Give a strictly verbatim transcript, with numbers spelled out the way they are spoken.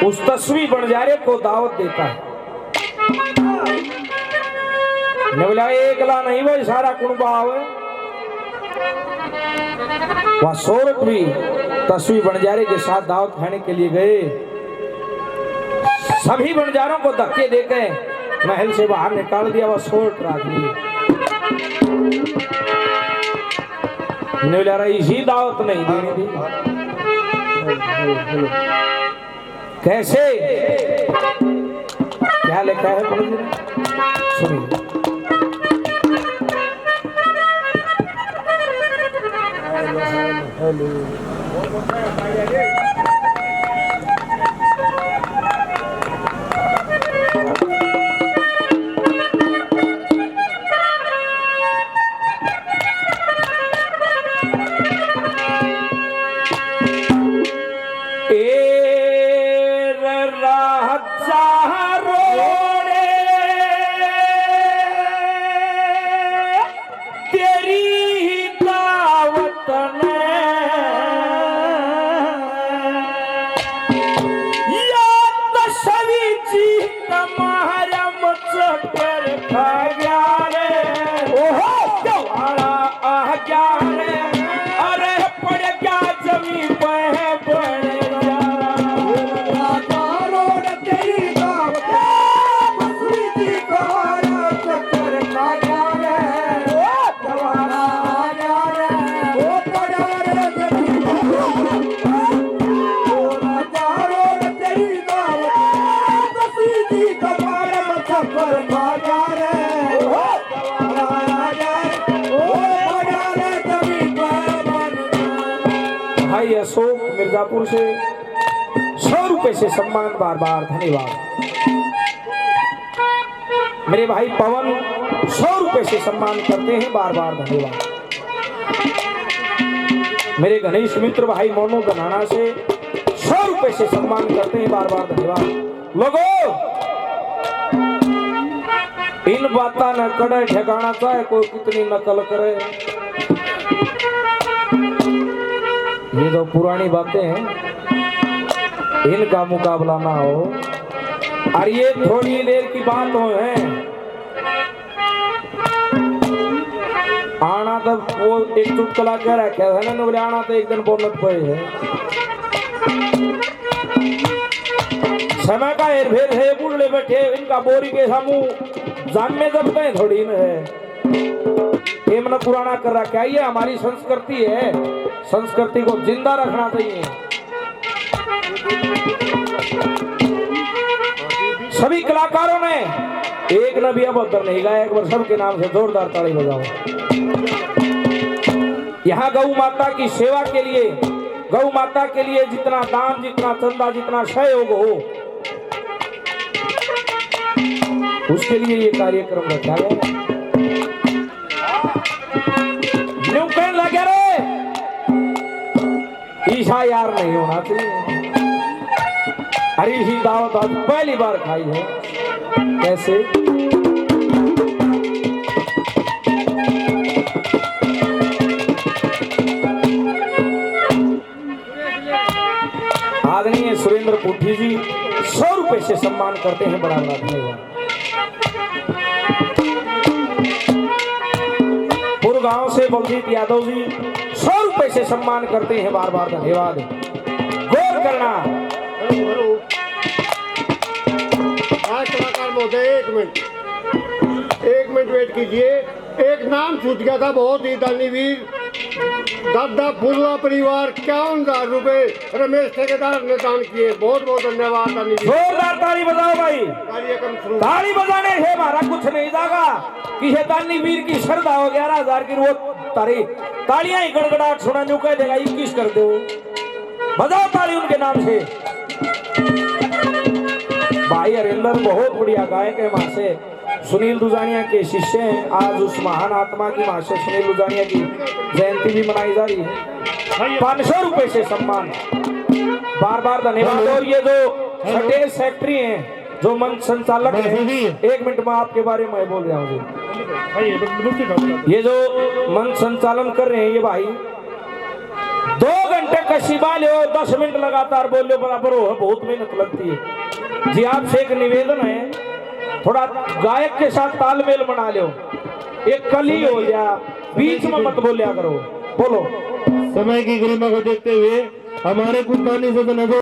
उस तस्वी बंजारे को दावत देता है। ने बोला, "एकला नहीं भाई, सारा कुणबा आवे।" वह सोरठ भी तस्वी बंजारे के साथ दावत खाने के लिए गए। सभी बंजारों को धक्के देके महल से बाहर निकाल दिया, वह सोरठ राख लिए। ने बोला, "इसी दावत नहीं देनी थी।" कैसे? क्या लिखा है पंडित जी? सुनिए। ए राजा रोड़े, तेरी ही दावत ने, या तस्वी जी तुम्हारा चक्कर खा गया रे। ओहो, जवाड़ा आ गया रे। अरे पड़ गया जमीन पे बड़ जा। राजा रोड तेरी गाँव के, बसरी जी तुम्हारा चक्कर खा गया रे। ओ जवाड़ा आ गया रे। ओ पड़ा रे जमीन पे। ओ राजा रोड तेरी गाँव के, बसरी जी तुम्हारा चक्कर खा गया रे। ओ भाई अशोक मिर्जापुर से सौ रुपए से सम्मान, बार बार धन्यवाद। मेरे भाई पवन सौ रुपए से सम्मान करते हैं, बार बार धन्यवाद। मेरे घनिष्ठ मित्र भाई मोनू धनाना से सौ रुपए से सम्मान करते हैं, बार बार धन्यवाद। लोगो, इन बातां ने कड़े ठिकाना चाहे कोई कितनी नकल करे, ये तो पुरानी बातें हैं, इनका मुकाबला ना हो। और ये थोड़ी देर की बात हो है, आना तो वो एक चुटकुला कह रखा था ना, बोले आना तो एक दिन बोनट पे है। समय का हेरफेर है, बुढ़ले बैठे, इनका बोरी के सामू जान में जब तय थोड़ी न है। ये मैंने पुराना कर रखा है, ये हमारी संस्कृति है, संस्कृति को जिंदा रखना चाहिए। सभी कलाकारों ने एक न भी अभद्र नहीं गाया, एक बार सबके नाम से जोरदार ताली बजाओ। यहाँ गौ माता की सेवा के लिए, गौ माता के लिए जितना दान, जितना चंदा, जितना सहयोग हो, उसके लिए ये कार्यक्रम रखा गया। न्यू कहने लगे रे, ईसा यार नहीं होना चाहिए। अरे इसी दावत आज पहली बार खाई है। कैसे? आदरणीय सुरेंद्र पुट्ठी जी सौ रुपए से सम्मान करते हैं, बड़ा बड़ा धन्यवाद। पुरगांव से बलजीत यादव जी सौ रुपए से सम्मान करते हैं, बार बार धन्यवाद। गौर करना। आज कलाकार महोदय, एक मिनट, एक मिनट वेट कीजिए। एक नाम छूट गया था, बहुत ही दानी वीर दादा फुल्ला परिवार, इक्यावन हजार रुपए रमेश ठेकेदार ने दान किए। बहुत बहुत धन्यवाद दानी वीर। जोरदार ताली बजाओ भाई। कार्यक्रम शुरू। ताली बजाने से हमारा कुछ नहीं जागा। किसे दानी वीर की श्रद्धा हो ग्यारह हजार की, वो तारी तालियां ही गड़गड़ाट सुना, न्यू कह देगा इक्कीस कर दो। बजाओ ताली उनके नाम से। भाई हरिंदर बहुत बढ़िया गायक है, वहां से सुनील दुजानिया के शिष्य हैं। आज उस महान आत्मा की, महाशय सुनील दुजानिया की जयंती भी मनाई जा रही है। पाँच सौ रुपए से सम्मान, बार बार धन्यवाद। और ये जो स्टेज सेक्रेटरी हैं, जो मंच संचालक हैं, एक मिनट में आपके बारे में बोल रहा हूँ जी। ये जो मंच संचालन कर रहे हैं ये भाई, दो घंटे घंटे का शिवा लो, दस मिनट लगातार बोलो, बराबर हो, बहुत मेहनत लगती है जी। आपसे एक निवेदन है, थोड़ा गायक के साथ तालमेल बना लो। एक कली हो जा, बीच में मत बोलिया करो। बोलो। समय की गरिमा को देखते हुए हमारे कुछ पानी से तो नजर